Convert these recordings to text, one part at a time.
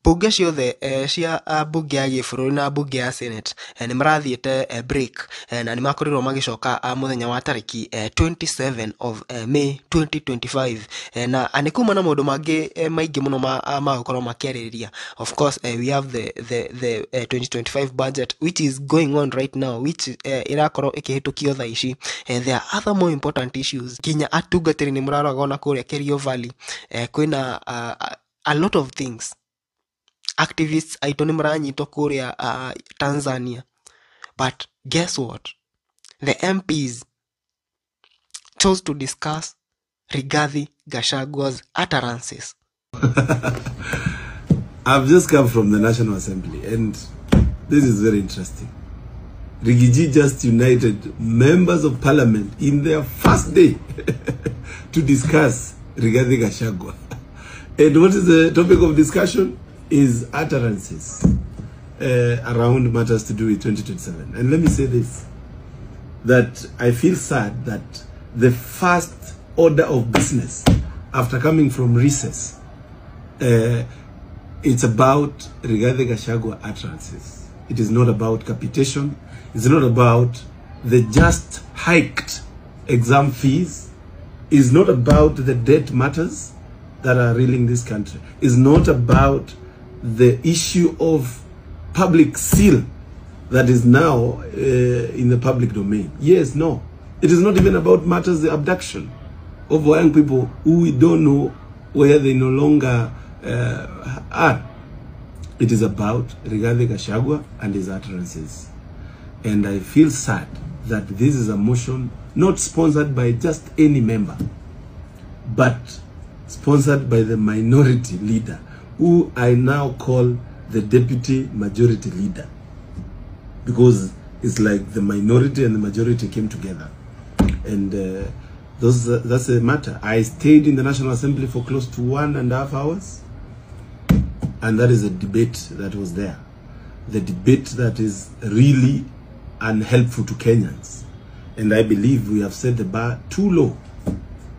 Bunge ciothe cia bunge ya gĩbũrũri na bunge ya Senate nĩ marathiĩte break na nĩ makorirwo magĩcoka mũthenya wa tarĩki 27 of May 2025, na nĩ kuma na maũndũ mangĩ maingĩ mũno ma gũkorwo makĩarĩrĩria. Of course, we have the 2025 budget which is going on right now, which ĩrakorwo ĩkĩhĩtũkio thaa ici. There are other more important issues, nginya atungatĩri nĩ mũrarora ona kũrĩa Kerio Valley, kwĩna a lot of things. Activists aitũ nĩ maranyitwo kũrĩa Tanzania. But guess what? The MPs chose to discuss Rigathi Gachagua's utterances. I've just come from the National Assembly, and this is very interesting. Riggy G just united members of parliament in their first day to discuss Rigathi Gachagua. And what is the topic of discussion? Is utterances around matters to do with 2027. And let me say this, that I feel sad that the first order of business after coming from recess, it's about Rigathi Gachagua utterances. It is not about capitation. It's not about the just hiked exam fees. It's not about the debt matters that are reeling this country. It's not about the issue of public seal that is now in the public domain. Yes, no. It is not even about matters the abduction of young people who we don't know where they no longer are. It is about Rigathi Gachagua and his utterances. And I feel sad that this is a motion not sponsored by just any member, but sponsored by the minority leader, who I now call the deputy majority leader, because it's like the minority and the majority came together. And that's a matter. I stayed in the National Assembly for close to 1.5 hours, and that is a debate that was there. The debate that is really unhelpful to Kenyans. And I believe we have set the bar too low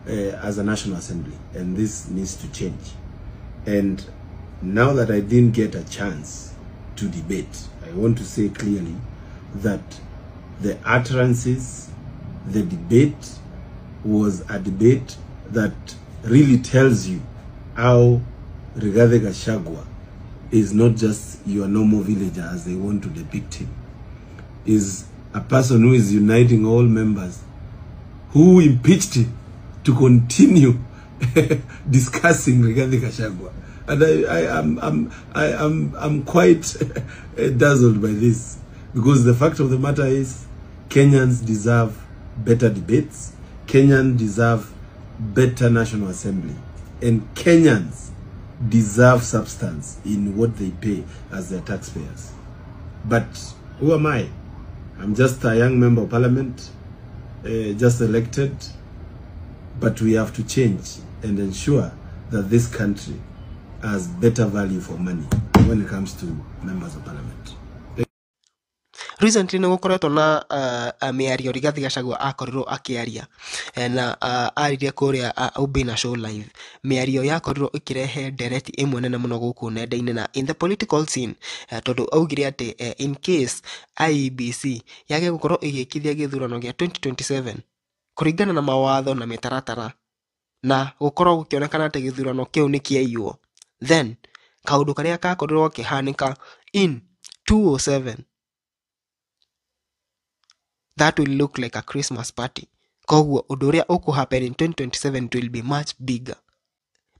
as a National Assembly, and this needs to change. And now that I didn't get a chance to debate, I want to say clearly that the utterances, the debate was a debate that really tells you how Rigathi Gachagua is not just your normal villager as they want to depict him. Is a person who is uniting all members who impeached him to continue discussing Rigathi Gachagua. And I'm quite dazzled by this, because the fact of the matter is Kenyans deserve better debates, Kenyans deserve better National Assembly, and Kenyans deserve substance in what they pay as their taxpayers. But who am I? I'm just a young member of parliament, just elected, but we have to change and ensure that this country has better value for money when it comes to members of parliament. Recently nĩ gũkoretwo na mĩario Rigathi Gachagua akorirwo akĩaria, na aririe kũrĩa Obina Show live. Mĩario yakorirwo ĩkĩrehe ndereti ĩmwe nene mũno gũkũ nenda-inĩ na in the political scene, tondũ augire atĩ in case IEBC yage gũkorwo ĩgĩkithia gĩthurano gĩa 2027 kũringana na mawatho na mĩtaratara, na gũkorwo gũkĩonekana atĩ gĩthurano kĩu nĩ kĩaiywo, then kaũndũ karĩa gakorirwo gakĩhanĩka in 207, that will look like a Christmas party. Koguo ũndũ ũrĩa ũkũ happen in 2027, it will be much bigger.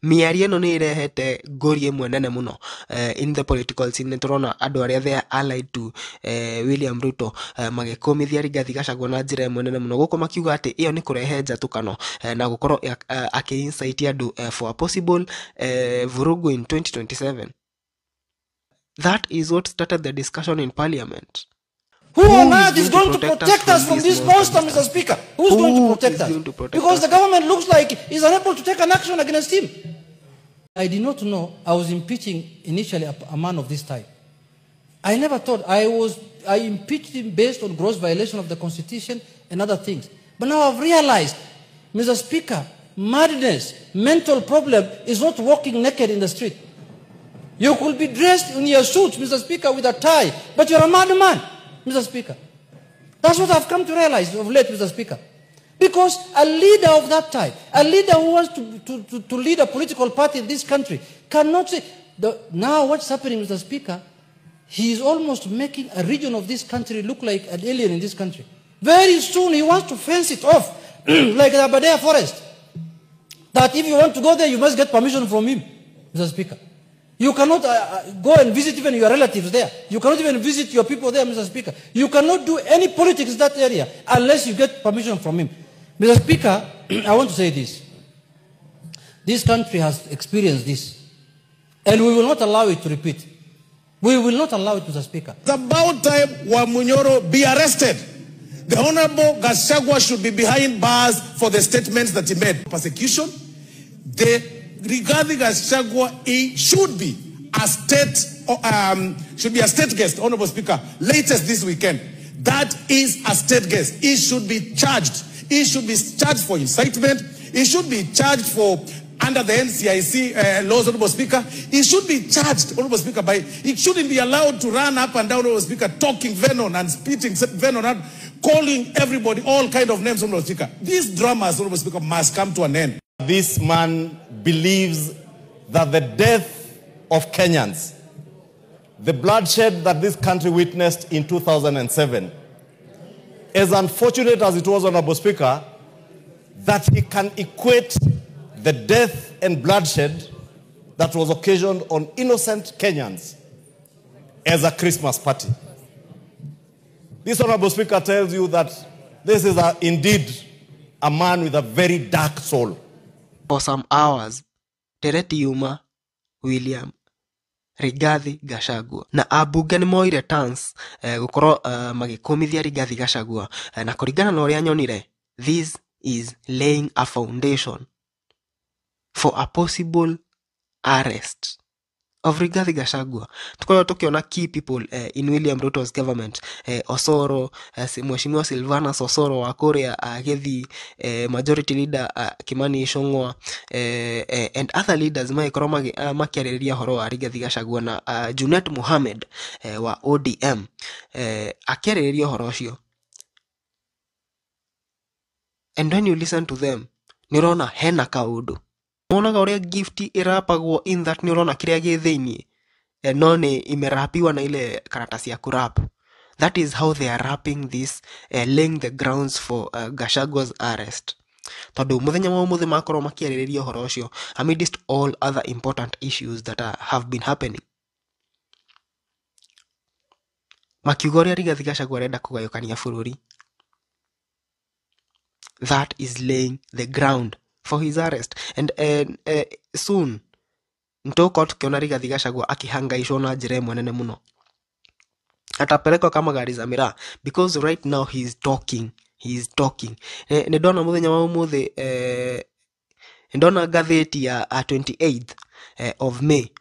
Mĩario ĩno nĩ ĩrehete ngũri ĩmwe nene mũno in the political scene. Nĩ tũrona andũ arĩa they are allied to William Ruto magĩkũmithia Rigathi Gachagua na njĩra ĩmwe nene mũno gũkũ makiuga atĩ ĩyo nĩ kũrehe njatũkano na gũkorwo akĩ-incite andũ for a possible vurugu in 2027. That is what started the discussion in parliament. Who on earth is going to protect us from this monster, Mr. Speaker? Who's going to protect us? Because the government looks like is unable to take an action against him. I did not know I was impeaching initially a man of this type. I never thought I impeached him based on gross violation of the Constitution and other things. But now I've realized, Mr. Speaker, madness, mental problem is not walking naked in the street. You could be dressed in your suit, Mr. Speaker, with a tie, but you're a madman, Mr. Speaker. That's what I've come to realize of late, Mr. Speaker. Because a leader of that type, a leader who wants to lead a political party in this country, cannot say... Now what's happening, Mr. Speaker, he is almost making a region of this country look like an alien in this country. Very soon he wants to fence it off, like the Aberdare forest. That if you want to go there, you must get permission from him, Mr. Speaker. You cannot go and visit even your relatives there. You cannot even visit your people there, Mr. Speaker. You cannot do any politics in that area unless you get permission from him. Mr. Speaker, I want to say this. This country has experienced this. And we will not allow it to repeat. We will not allow it, Mr. Speaker. It's about time Wamunyoro be arrested. The Honorable Gachagua should be behind bars for the statements that he made. Persecution, the Rigathi Gachagua, he should be a state, state guest, Honorable Speaker, latest this weekend. That is a state guest. He should be charged. He should be charged for incitement. He should be charged for under the NCIC laws, Honorable Speaker. He should be charged, Honorable Speaker, by, he shouldn't be allowed to run up and down, Honorable Speaker, talking venom and spitting venom and calling everybody all kind of names, Honorable Speaker. These dramas, Honorable Speaker, must come to an end. This man believes that the death of Kenyans, the bloodshed that this country witnessed in 2007, as unfortunate as it was, Honorable Speaker, that he can equate the death and bloodshed that was occasioned on innocent Kenyans as a Christmas party. This Honorable Speaker tells you that this is indeed a man with a very dark soul. For some hours, Tereti Yuma, William Rigathi Gachagua na ambunge nĩ moire turns gũkorwo magĩkũmithia Rigathi Gachagua na kũringana na ũrĩa nyonire, this is laying a foundation for a possible arrest of Rigathi Gachagua. Tukorwo tukiona key people in William Ruto's government, Osoro, Mheshimiwa Silvanus Osoro wa kũrĩa Gĩthii, majority leader Kimani Ichung'wa, and other leaders magĩkorwo makĩarĩrĩria ũhoro wa Rigathi Gachagua na Junet Mohamed wa ODM akĩarĩrĩria ũhoro ũcio. And when you listen to them, nĩ ũrona hena kaũndũ. Wonaga ũrĩa gift ĩrapagwo in that nĩ ũrona kĩrĩa gĩ thĩiniĩ, no nĩ imerapiwa na ile karatasi ya kurap. That is how they are wrapping this, laying the grounds for Gachagua's arrest. Tondũ mũthenya wa ũmũthĩ makorwo makĩarĩrĩria ũhoro ũcio amidst all other important issues that have been happening. Makiuga ũrĩa Rigathi Gachagua arenda kũgayũkania bũrũri. That is laying the ground for his arrest. And soon nitũgũkorwo tukiona Rigathi Gachagua akihangaishwo na njĩra ĩmwe nene mũno. Atapelekwa kama gari za miraa because right now he is talking. He is talking. Nĩ ndona mũthenya wa ũmũthĩ, nĩ ndona ngathĩti ya 28th of May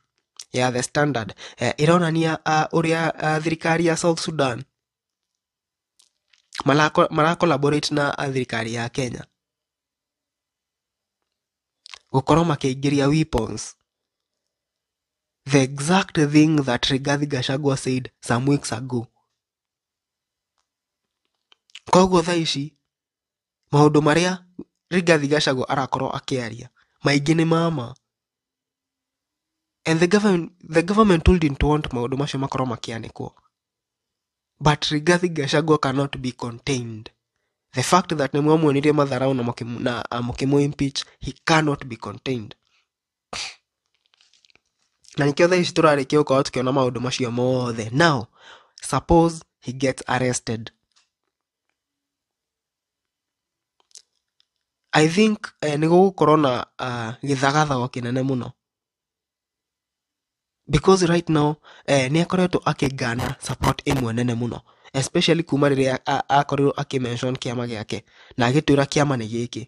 ya The Standard ĩronania ũrĩa thirikari ya South Sudan mara collaborate na thirikari ya Kenya gũkorwo makĩingĩria weapons, the exact thing that Rigathi Gachagua said some weeks ago. Koguo thaa ici maũndũ marĩa Rigathi Gachagua arakorwo akĩaria maingĩ nĩ mama, and the government wouldn't want maũndũ macio makorwo makĩanĩkwo. But Rigathi Gachagua cannot be contained. The fact that nĩ mwamuonirie matharau na mũkĩmũ impeach, he cannot be contained. Na nĩkĩo thaa ici tũrarĩkia gũkorwo tũkĩona maũndũ macio mothe. Now, suppose he gets arrested. I think nĩ gũgũkorwo na gĩthagathago kĩnene mũno. Because right now nĩ akoretwo akĩgana support ĩmwe nene mũno, especially kuma rĩrĩa akorirwo akĩmention kĩama gĩake na agĩtwĩra kĩama nĩ gĩkĩ.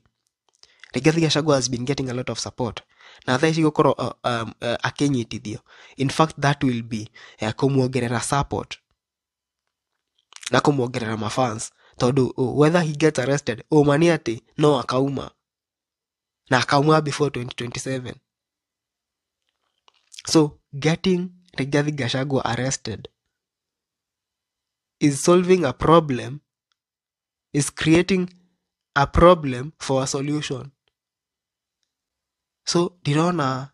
Rigathi Gachagua has been getting a lot of support na thaa ici gũkorwo akĩnyitithio. In fact that will be kũmuongerera support na kũmuongerera mafans, tondũ whether he gets arrested ũma nĩ atĩ no akauma, na akauma before 2027. So getting Rigathi Gachagua arrested is solving a problem, is creating a problem for a solution. So ndirona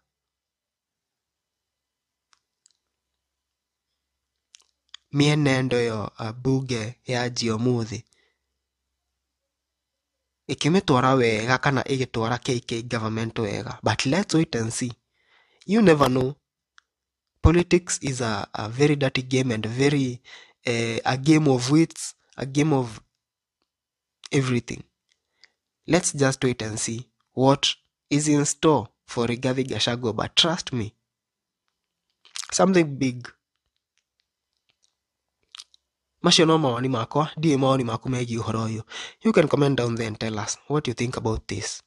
mĩenendo ĩyo mbunge yanjia ũmũthĩ ĩkĩmĩtwara wega kana ĩgĩtwara KK government wega, but let's wait and see. You never know. Politics is a very dirty game and very a game of wits, a game of everything. Let's just wait and see what is in store for Rigathi Gachagua, but trust me, something big. Macio no mawoni makwa, ndiũĩ mawoni maku megiĩ ũhoro ũyũ. You can comment down there and tell us what you think about this.